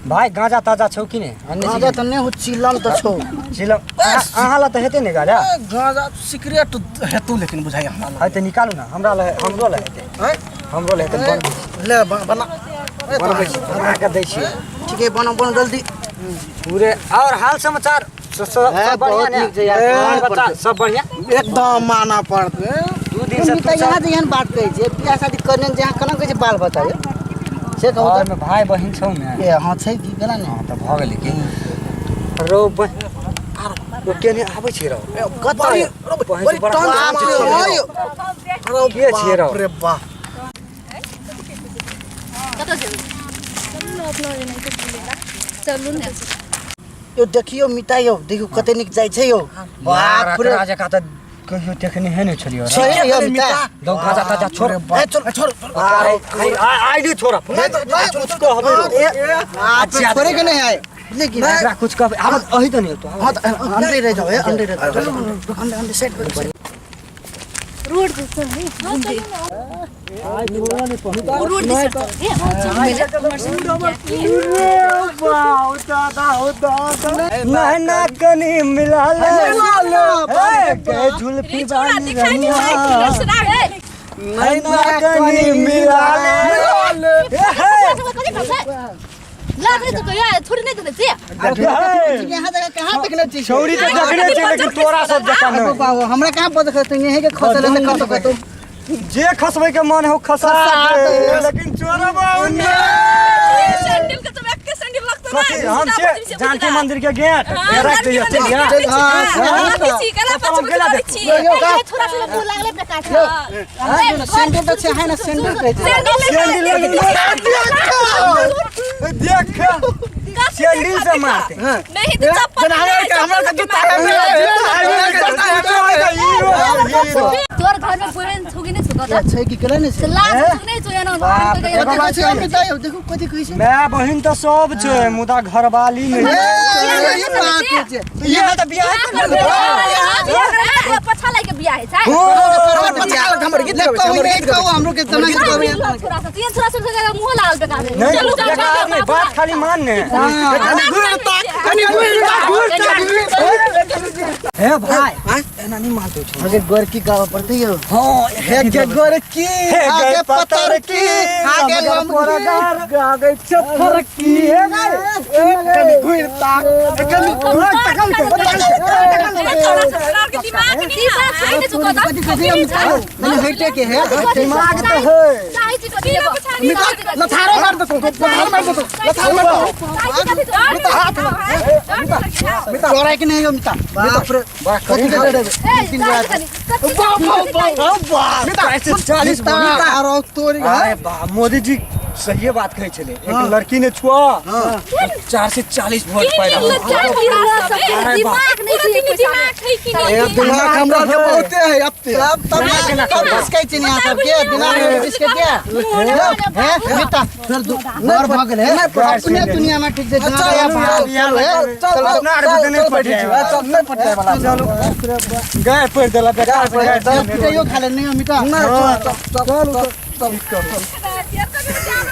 भाइ गाँजा ताजा छौ कि नहि अन्य गांजा तऽ नहि हो चिलम तऽ छौ चिलम अहाँ लए तऽ हेतै ने गाँजा ए, गांजा सिगरेट हेतौ लेकिन बुझाइ हमरा लग। है तऽ निकालू ने हमरा लए हमरो लए हेतै आँय? हमरो लए हेतै बनबै ले बना ए, बनबै छी बना कऽ दै छियै ठीक है बनो बनो जल्दी पूरे और हाल समाचार सब है, सब बढ़िया बहुत ने नीक छै यार, बाल मानऽ बच्चा पड़तै। सब बढ़िया एकदम माना पड़तै 2 दिन से तुम तू तऽ यहाँ सब जे एहन बात कहै छियै बियाह शादी करने जे अहाँ केना कहै छै बाल बच्चा यौ से कहू घरमे भाय बहिन छौ ने तऽ ए हँ छै की केना नहि हँ तऽ भऽ गेलै की रौ ओ केने आबै छै रौ कतऽ बहिन से बड़ा बाप काम रे, छै रौ। के छियै रौ रे बाप कतऽ जेबै चलू ने अपना जेनाहिते चलू ने यौ देखियौ मिता यौ देखियौ कते नीक जाइ छै यौ बाप रे एकरा जकाँ तऽ कहियो देखने है नहि छलियै सही यौ मिता दौ गाजा ताजा छोड़ ए छोड़ छोड़ आइ नहि छोड़ कुछ कहबै रौ। अच्छा छोड़े के नहीं है बुझलियै कि नहि एकरा कुछ कहबै आब अही तऽ नहि होतो हाँ तऽ अंदर रह जाओ ए अंदर रह जाओ अंदर अंदर साइड पर रोड दिस है घूमते रोड दिस नैना कनी मिला ले ए, गए झुलफी वाली रनिया नैना कनी मिला ले ए, हे। लाज नहीं तो यार थोड़ी नहीं देने चाहिए यहाँ जगह कहाँ देखने छी छौरी तऽ देखने छै लेकिन तोरा सब जकाँ नहि बाबू हमरा कहाँ पता खतौ यहीं के खसल है कतौ कतौ जे खसबै के मन हो खसा खसा दे दे। लेकिन चोरबा सैंडल के तो एक के सैंडल लगतो ना कथी हम से जानकी मंदिर के गेट ए, राख दियो चल गया थोड़ा सा मुंह लागले पे काट सैंडल तऽ छै है ना सैंडल कहै छै सैंडल देख सैंडल से मारते नहीं तो चप्पल हमरा के जूता है तोर घर में बहन छुगी नहीं छुगा छै कि केला नहि छै लाज छुग नहीं छुया ना कथी कहै छै मिता यौ देखू कथी कहै छै माय बहिन तऽ सब छै मुदा घरवाली नहि ई बात छै ये तऽ बियाह पछा लागे बियाह है चाहे हमर गीत कहू नहि कहू हमरो के तना गीत कहू छोरा सब तीन छोरा सब मुंह लागल पे काटे नहीं बेकार नहीं बात खाली मान ने कनी घुर ताक हे भाई एना नहीं मानते छौ अगे गोरकी गावा पड़तै यौ हां हे के गोरकी हे आगे गए पतर की आगे लमकी आगे चप्पर की हे कनी घुर ताक कनी घुर ताकल के दिमाग नहीं कथी कथी हम नहीं हटे के है दिमाग तो है लथारो मार देतो लथारो मार देतो लथारो मार देतो चोराय के नहीं हो मिता बाप रे कथी के देबे तीन बाप मिता 40 मिता आरो तोरी अरे बा मोदी जी सही बात कहै छलै एक लड़की ने छुआ 440 वोट पैदा हो। ए दिमाग हमरा के बहुते है अब ते तब तब तब बिस्कै छै यहाँ सब के दिमाग में बिस्कै के हैं मिता फिर घर भऽ गेल है अपने दुनिया में ठीक छै चल चल चल अपना आर बुते नहीं पटे चल नहीं पटे वाला चलू गाय पड़ देला बेकार से गाय पिटाइयो खा ले नहीं मिता चल चल चल।